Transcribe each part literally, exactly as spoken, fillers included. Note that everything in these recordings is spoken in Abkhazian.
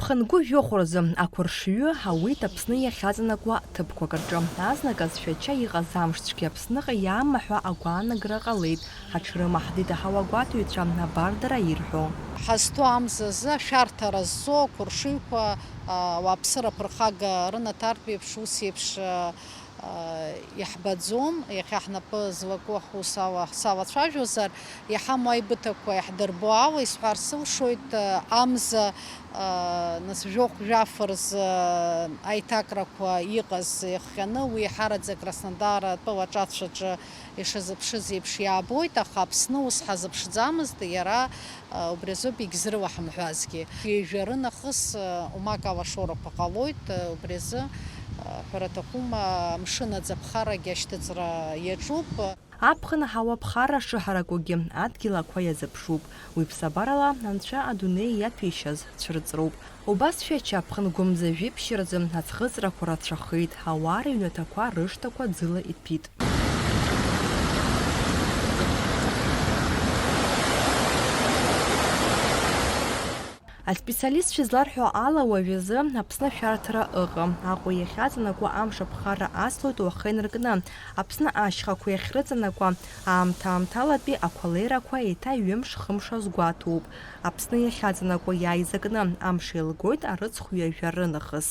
Ԥхынгәы жәохә рзы ақәыршҩы ауит Аԥсны иахьаҵанакуа ҭыԥқәак рҿы. Азныказ Шәача иҟаз амш цәгьа Аԥсныҟа иаама ҳәа агәаанагара ҟалеит. Ҳаҽрымаҳдеит аҳауагәаҭаҩцәа абардара ирҳәо. Ҳазҭоу амза азы ашәарҭара зҵо ақәыршҩқәа, а, ауааԥсыра аԥырхага рынаҭартә еиԥш, ус еиԥш, а, а, иаҳбаӡом. Иахьа ҳнапы злаку ҳус ала ҳзалацәажәозар, иҳамоу аибыҭақәа иаҳдырбо ала, исҳәар сылшоит, а, амза, а, нас жәохә-жәаф рзы аиҭакрақәа иҟаз иахҟьаны, уи еиҳараӡак Краснодар атәылаҿацәаҿы ишазыԥшыз еиԥш иаабоит, аха Аԥсны ус ҳазыԥшӡамызт, иара, а, убри азоуп егьзрылаҳамҳәазгьы. Ҩажәа рынахыс, а, умак алашоурақәа ҟалоит, а, убри азы, а, ҳәара аҭахума, амшын аӡаԥхарагьы ашьҭыҵра иаҿуп. Аԥхын аҳауа ԥхара шыҳаракугьы адгьыл ақәа иазыԥшуп. Уи ԥсабарала Анцәа адунеи иаҭәеишьаз цәырҵроуп. Убас Шәача аԥхын гәымза жәиԥшь рзы аӡхыҵрақәа рацәахеит, ауаа рыҩнаҭақәа рышҭақәа ӡыла иҭәит. Аспециалистцәа изларҳәо ала, уажәазы Аԥсны ашәарҭара ыҟам. Аҟәа иахьаҵанакуа амш аԥхарра аслоит уахеинаркны. Аԥсны ашьхақәа иахьрыҵанакуа аамҭа-аамҭалатәи ақәа леирақәа еиҭа ҩымш-хымш азгәаҭоуп. Аԥсны иахьаҵанакуа иааизакны амш еилгоит арыцхә ҩажәа рынахыс.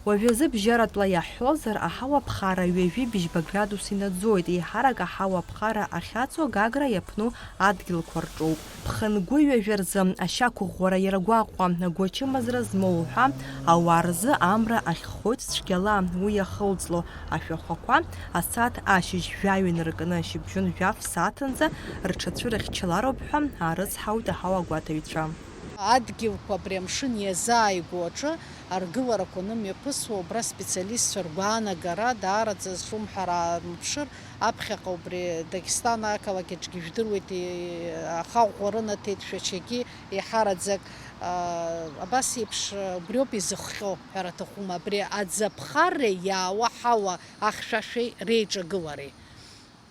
Уажәазы бжьаратәла иаҳҳәозар, аҳауа ԥхара ҩажәи быжьба градус инаӡоит, еиҳарак аҳауа ԥхара ахьаҵоу Гагра иаԥну адгьылқәа рҿоуп. Ԥхынгәы ҩажәа рзы ашьақәыӷәӷәара иаргәаҟуа, агәы ачымазара змоу уҳәа, ауаа рзы амра ахьхоит цәгьала, уи иахылҵло ашәахәақәа асааҭ ашьыжь жәаҩа инаркны шьыбжьон жәаф сааҭынӡа рҽацәырыхьчалароуп ҳәа аарыцҳауеит аҳауагәаҭаҩцәа. Адгьылқәа абри амшын иазааигәоу аҿы аргыларақәа анымҩаԥысуа, убра специалистцәа ргәаанагара даараӡа зҿумҳәара аамԥшыр, аԥхьаҟа убри Дагестан ақалақь аҿгьы ижәдыруеит, и-, ахаӷәӷәа рынаҭеит Шәачагьы еиҳараӡак, а, абас еиԥш, убриоуп изыхҟьо, ҳәара аҭахума, абри аӡаԥхарра иаауа ҳауа ахьшәашәеи реиҿагылареи.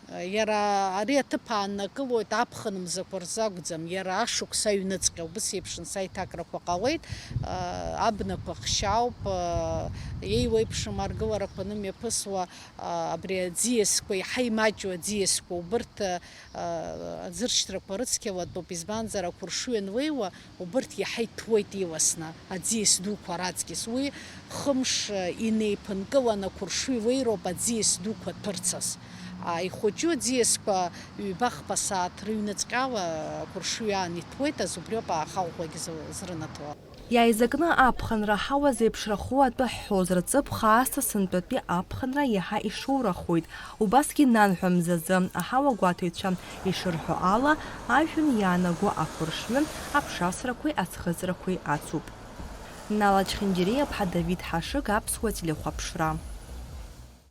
Иара ари аҭыԥ ааннакылоит аԥхын мзақәа рзы акәӡам, иара ашықәс аҩныҵҟьа убыс еиԥш нас аиҭакрақәа ҟалеит, а, абнақәа хшьаауп, а, еиуеиԥшым аргыларақәа анымҩаԥысуа, а, абри аӡиасқәа, иаҳа имаҷу аӡиасқәа, убырҭ, а, аӡыршьҭрақәа рыцқьалатәуп, избанзар, ақәыршҩы анлеиуа, убырҭ иаҳа иҭәуеит иласны, аӡиас дуқәа раҵкьыс. Уи хымш инеиԥынкыланы ақәыршҩы леироуп аӡиас дуқәа ҭәырцаз. А, ихәыҷу аӡиасқәа ҩба-хԥа сааҭ рыҩныҵҟьала ақәыршҩы аан иҭәуеит, азы убриоуп аахаӷәӷәагь зы-, зрынаҭо. Иааизакны аԥхынра ҳауа зеиԥшрахо атәы ҳҳәозар, ҵыԥх аасҭа сынтәатәи аԥхынра иаҳа ишоурахоит. Убасгьы нанҳәа мзазы аҳауагәаҭаҩцәа ишырҳәо ала, ажәҩан иаанаго ақәыршҩы аԥшасрақәеи аӡхыҵрақәеи ацуп. Нала Чхинџьириаԥҳа, Давид Ҳашыг, Аԥсуа телехәаԥшра.